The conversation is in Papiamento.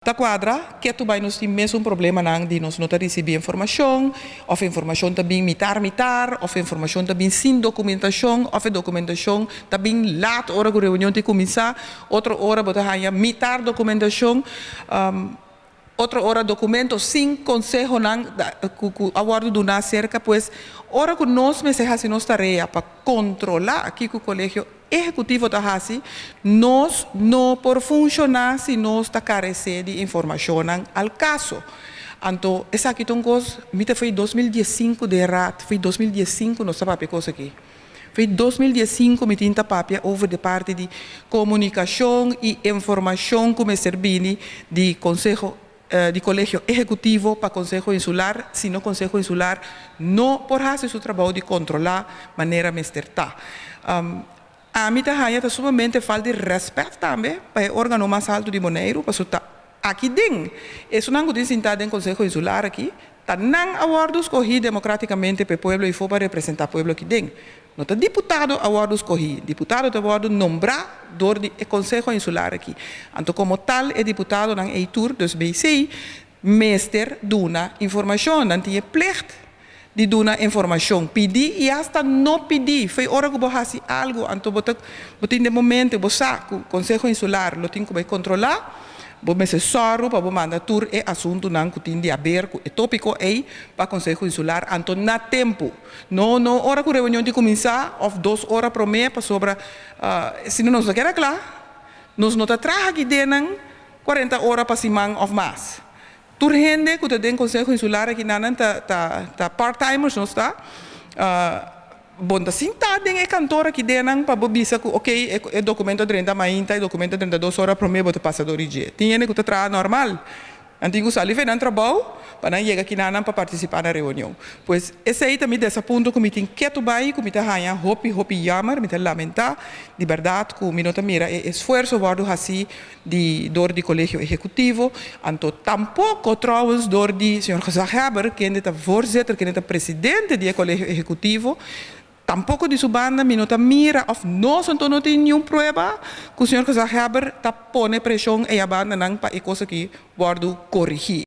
Ta kuadra, ketu bai nos tin mesun problemanan di nos no ta risibí informashon, òf informashon ta bin mitar mitar, òf informashon ta bin sin dokumentashon, òf e dokumentashon ta bin lat ora ku reunion tin kuminsá, otro ora bo ta haña mitar dokumentashon, otro ora dokumento sin konsehonan ku a wòrdu duná aserka. Pues ora ku nos mester hasi nos tarea pa kontrolá kiko Kolegio Ehekutivo ta hasi, nos no por funshoná si nos ta karesé di informashonnan al kaso. Anto esaki ta un kos, mi ta fo'i 2015 den raad, fo'i 2015 nos ta papia e kos aki. Fo'i 2015 mi tin ta papia over di parti di komunikashon i informashon ku mester bini di konseho di Kolegio Ehekutivo pa Konseho Insular, sino Konseho Insular no por hasi su trabou di kontrolá manera mester ta. Ami ta haña ta sumamente falta di rèspèt tambe pa e órgano mas haltu di Boneiru, pasobra ta aki den esunnan ku tin sintá den Konseho Insular aki, ta nan a wòrdu skohí demokratikamente pa e pueblo i for pa representá pueblo aki den. No ta diputado a wòrdu skohí, diputado ta wòrdu nombrá dor di e Konseho Insular aki. Anto komo tal e diputadonan ei tur, dus BC, mester duna informashon. Nan tin e plicht di duna informashon. Pidí i asta no pidí. Fo'i ora ku bo hasi algu, anto bo ta bo tin den momento bo sa ku Konseho Insular lo tin ku bai kontrolá. Bo mester sòru pa bo manda tur e asuntunan ku tin di aber ku e tópiko ei pa Konseho Insular, anto na tempu. No, no ora ku reunion tin kuminsá òf 2 ora promé, pasobra si no nos no keda kla, nos no ta traha aki den 40 ora pa siman òf mas. Tur hende ku ta den Konseho Insular aki nan ta part-timers nos ta. Bon, ta sintá den e kantor aki den pa bo bisa ku ok, e dokumento 30 mainta, e dokumento 32 ora promé bo ta pasa dor di dje. Tin hende ku ta traha normal. Nan tin ku sali for di nan trabou pa nan yega aki nan pa partisipá na reunion. Pues esei ta mi desapunto ku mi tin ketu bai, ku mi ta haña hopi hopi jammer, mi ta lamentá di berdat ku mi no ta mira e esfuerso wòrdu hasi di dor di Kolegio Ehekutivo, anto tampoko trouwens dor di señor gezaghebber, kende ta voorzitter, kende ta presidente di e Kolegio Ehekutivo. Tampoko di su banda mi no ta mira òf nos anto no tin ningun prueba ku señor gezaghebber ta pone preshon ei bandanan pa e kos aki wòrdu korigí.